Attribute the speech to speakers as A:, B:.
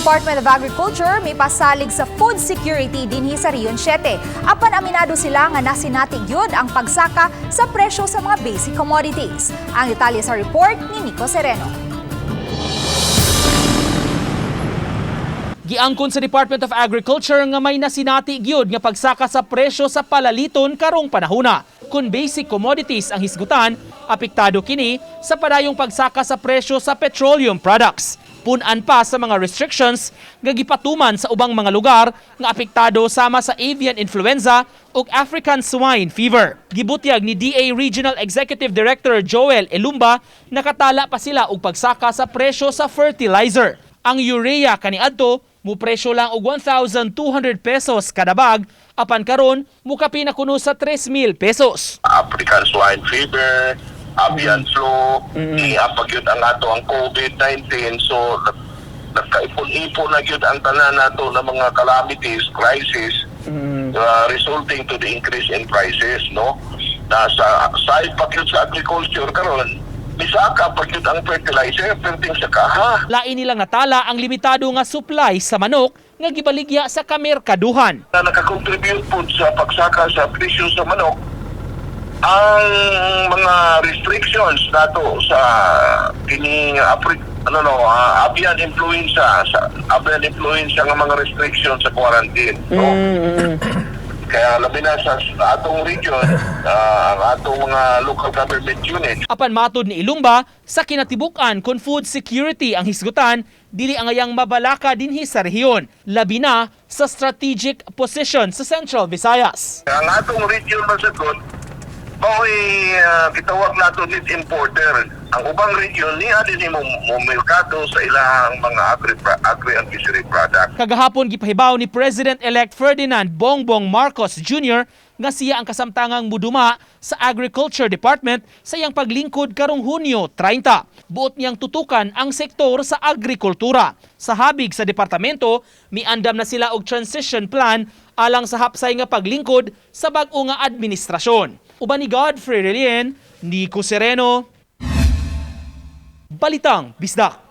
A: Department of Agriculture may pasalig sa food security dinhi sa Region 7. Apan aminado sila nga nasinati gyud ang pagsaka sa presyo sa mga basic commodities. Ang detalye sa report ni Nico Sereno.
B: Giangkon sa Department of Agriculture nga may nasinati gyud nga pagsaka sa presyo sa palaliton karong panahona. Kung basic commodities ang hisgutan, apektado kini sa padayong pagsaka sa presyo sa petroleum products. Punan pa sa mga restrictions nga gipatuman sa ubang mga lugar nga apektado sama sa avian influenza ug African swine fever. Gibutyag ni DA Regional Executive Director Joel Elumba, nakatala pa sila og pagsaka sa presyo sa fertilizer. Ang urea kaniadto mo presyo lang og 1,200 pesos kada bag, apan karon mukapi na kuno sa 3,000 pesos.
C: African swine fever, avian flu, mm, gyud ang ato ang COVID-19. So nagkaipon-ipon na gyud ang tanan nato na mga calamities, crisis, resulting to the increase in prices, no? Nasa side pa gyud sa agriculture karon, misaka pa gyud ang fertilizer, perting sa kaha.
B: Lain nilang natala ang limitado nga supply sa manok nga gibaligya sa kamerkaduhan.
C: Na nakakontribute po sa pagsaka sa presyo sa manok ang mga restrictions nato sa kini Afri ano no avian influenza, sa avian influenza nga mga restrictions sa quarantine, no? Kaya labi na sa atong region, ang atong mga local government units.
B: Apan matod ni Ilumba, sa kinatibuk-an kon food security ang hisgutan, dili angayang mabalaka dinhi sa rehiyon, labi na sa strategic position sa Central Visayas.
C: Ang atong region man sa good, mao'y gitawag nato net importer. Ang ubang region niya din mo merkado sa ilang mga agri and fishery product.
B: Kagahapon gipahibaw ni President-elect Ferdinand Bongbong Marcos Jr. nga siya ang kasamtangang muduma sa Agriculture Department sa iyang paglingkod karong Hunyo 30. Buot niyang tutukan ang sektor sa agrikultura. Sa habig sa departamento, miandam na sila og transition plan alang sa hapsay nga paglingkod sa bag-o nga administrasyon. Uban ni Godfrey Relien, Nico Sereno, Balitang Bisdak.